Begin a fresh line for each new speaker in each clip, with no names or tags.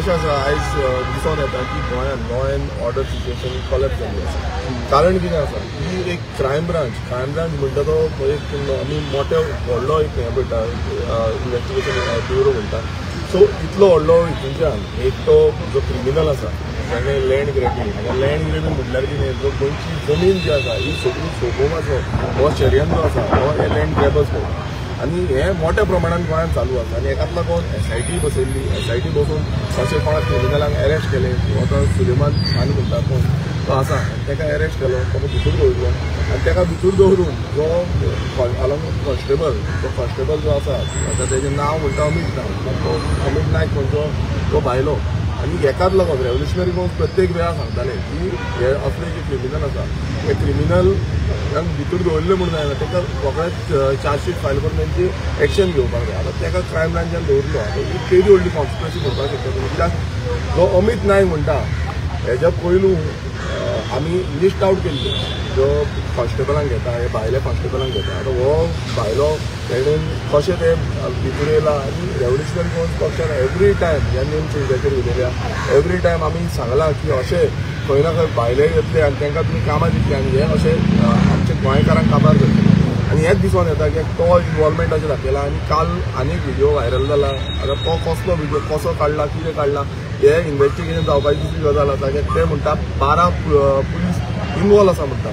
कशें आसा आयज दिसून येता की गोंयांत law and order situation collapse जाल्ली आसा. कारण कितें आसा की एक क्रायम ब्रांच म्हणटा तो एक आमी मोठे व्हडलो एक हें पळयता इन्वेस्टिगेशन ब्युरो म्हणटा. सो इतलो व्हडलो हितूनच्यान एक तो जो क्रिमिनल आसा ताणें लँड ग्रॅबिंग म्हटल्यार कितें, जो गोंयची जमीन जी आसा ही सगळी सोंपोवपाचो हो शरियन जो आसा हो हे लँड ग्रॅबर्स करता आनी हें मोठ्या प्रमाणान गोंयांत चालू आसा. आनी एकाच लागून एसआयटी बसयल्ली, एसआयटी बसून अशें कोणाक क्रिमिनलांक एरेस्ट केले. आतां सुलेमान खान म्हणटा कोण तो आसा ताका एरेस्ट केलो, ताका भितर दवरलो आनी ताका भितर दवरून जो अलॉंग कॉन्स्टेबल, तो कॉन्स्टेबल जो आसा आतां तेजें नांव म्हणटा अमीत नायक, तो अमीत नायक म्हणचो तो भायलो. आनी एकाच लागून रेव्होल्युशनरी गोवन्स प्रत्येक वेळा सांगताले की हे असले जे क्रिमिनल आसा हे क्रिमिनल भितर दवरले म्हणून जायना, ताका रोखडेच चार्जशीट फायल करून तेंची एक्शन घेवपाक जाय. आतां ताका क्रायम ब्रांचान दवरलो, आतां ही केदी व्हडली कॉन्स्पिरसी करपाक शकता तुमी. कित्याक जो अमीत नायक म्हणटा हेज्या पयलू आमी लिस्ट आवट केल्ली जो कॉन्स्टेबलांक घेता, हे भायल्या कॉन्स्टेबलांक घेता. आतां हो भायलो तेणेन कशें ते भितर येयला आनी रेव्होल्युशनरी गोवन्स पक्षान एवरी टायम ह्या नेम चेंजाचेर उलयल्या, एवरी टायम आमी सांगलां की अशें खंय ना खंय भायले येतले आनी तांकां तुमी कामां दितले आनी हे अशें आमच्या गोंयकारांक काबार करतले. आनी हेंच दिसून येता की तो इनवॉल्वमेंट अशें दाखयला. आनी काल आनीक व्हिडियो व्हायरल जाला, आतां तो कसलो व्हिडियो कसो काडला कितें काडला हे इन्वेस्टिगेशन जावपाची दुसरी गजाल आसा. की ते म्हणटा 12 पुलीस इनवॉल्व आसा म्हणटा,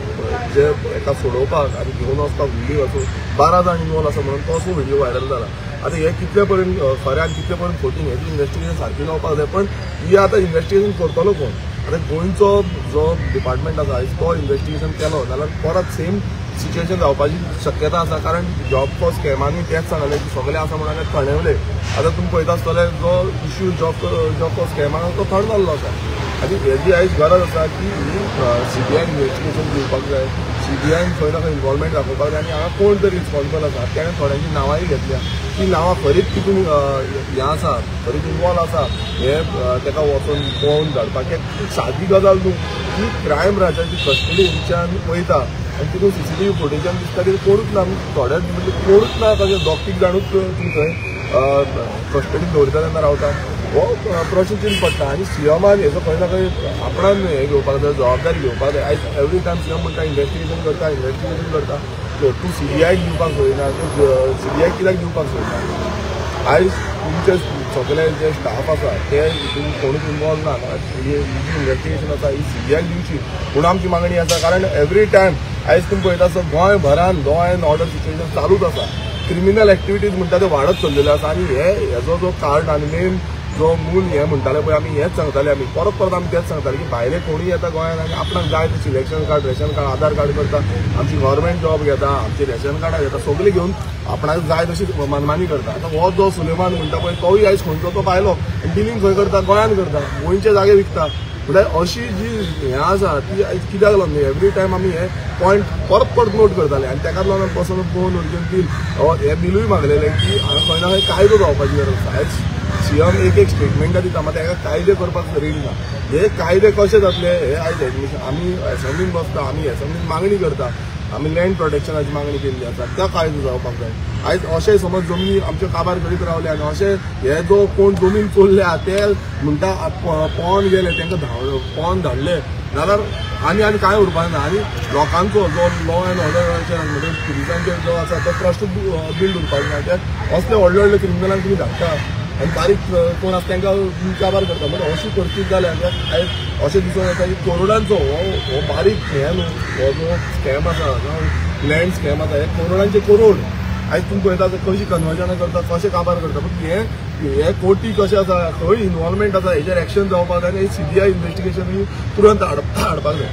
जे एका सोडोवपाक आनी घेवन वचपाक व्हिडियो आसूं 12 जाण इनवॉल्व आसा म्हणून तो व्हिडियो व्हायरल जाला. आतां हे कितले पर्यंत खरें आनी कितले पर्यंत खोटी हेची इन्वेस्टिगेशन सारकी जावपाक जाय. पण ही आतां इन्वेस्टिगेशन करतलो कोण? आतां गोंयचो जो डिपार्टमेंट आसा तो इन्वेस्टिगेशन केलो जाल्यार परत सेम सिच्युएशन जावपाची शक्यता आसा. कारण जॉब फॉर स्कॅमांनी तेंच सांगलें की सगळे आसा म्हणून थंडेवले. आतां तुमी पळयता आसतले जो इश्यू जॉब फॉर स्कॅमान तो थंड जाल्लो आसा. आनी हेजी आयज गरज आसा की ही सीबीआयन इन्वेस्टिगेशन दिवपाक जाय, सीबीआयन खंय ना खंय इनवॉल्वमेंट दाखोवपाक जाय. आनी हांगा कोण तरी रिस्पॉन्सिबल आसा तेणें थोड्यांची नांवांय घेतल्या, ती नांवां खरीच तितून हें आसा, खरीच इनवॉल्व आसा हे ताका वचून पळोवन धाडपाक. एक सादी गजाल न्हू की क्रायम ब्रांचाची कस्टडीच्यान वयता आनी तितून सीसीटीव्ही फुटेजान दिसता की कोणूच ना, थोड्या म्हणजे कोणूच ना, तशें दोग तीग जाणूच तुमी थंय कस्टडीन दवरता तेन्ना रावता. हो प्रश्न चिन्न पडटा. आनी सीएमान हेजो खंय ना खंय आपणान हें घेवपाक जाय, जबाबदारी घेवपाक जाय. आयज एवरी टायम सीएम म्हणटा इन्वेस्टिगेशन करता, इन्वेस्टिगेशन करता, तूं सीबीआयक दिवपाक सोयना, तूं सीबीआयक कित्याक दिवपाक सोयना? आयज तुमचे सगळे जे स्टाफ आसा ते हितून कोणूच इनवॉल्व ना. ही जी इन्वेस्टिगेशन आसा ही सीबीआयक दिवची म्हूण आमची मागणी आसा. कारण एवरी टायम आयज तुमी पळयता आसता गोंयभरान लॉ एन्ड ऑर्डर सिच्युएशन चालूच आसा, क्रिमिनल एक्टिविटीज म्हणटा त्यो वाडत चल्लेल्यो आसा. आनी हे हेजो जो कार्ड आनी मेन जो मूल हें म्हणटाले पळय, आमी हेंच सांगताले, आमी परत परत आमी तेंच सांगताले की भायले कोणूय येता गोंयांत आनी आपणाक जाय ते selection card, ration card, Aadhaar card करता, आमची गव्हर्मेंट जॉब घेता, आमची रेशन कार्डां घेता, सगळीं घेवन आपणाक जाय तशी मनमानी करता. आतां हो जो सुलेमान म्हणटा पळय तोय आयज खंयचो तो भायलो डिलींग खंय करता, गोंयांत करता, गोंयचे जागे विकता. म्हणल्यार अशी जी हें आसा ती आयज कित्याक लागून एवरी टायम आमी हे पॉयंट परत परत नोट करताले. आनी ताकाच लागून पसंत पळोवन ओरिजिन बील हें बिलूय मागलेलें की हांगा खंय ना खंय कायदो जावपाची गरज आसा. आयज सीएम एक एक स्टेटमेंटां दिता, मात ताका कायदे करपाक रेडी ना. हे कायदे कशे जातले हे आयज एडमिशन आमी एसेंब्लीन बसता, आमी एसेंब्लीन मागणी करता, आमी लँड प्रोटेक्शनाची मागणी केल्ली आसा, त्या कायदो जावपाक जाय. आयज अशें समज जमनी आमच्यो काबार करीत रावले आनी अशें हे जो कोण जमीन चोरल्या ते म्हणटा पोवन गेले, तांकां पोवन धाडले जाल्यार आनी आनी कांय उरपाक ना. आनी लोकांचो जो लॉ एन्ड ऑर्डर म्हणजे पुलिसांचेर जो आसा तो ट्रस्ट बिल्ड उरपाक ना. ते असले व्हडले व्हडले क्रिमिनलांक तुमी धाडटा आनी बारीक कोण आसा तांकां काबार करता. म्हणजे अशी परिस्थिती जाल्या आयज अशें दिसून येता की करोडांचो हो बारीक हें न्हू, हो जो स्कॅम आसा, लँड स्कॅम आसा, हे करोडांचे करोड आयज तुमी पळयता कशी कन्वर्जनां करता, कशें काबार करता. पूण हे कोटी कशें आसा, खंय इनवॉल्वमेंट आसा हेजेर एक्शन जावपाक जाय आनी सीबीआय इन्वेस्टिगेशन तुरंत हाडपाक जाय.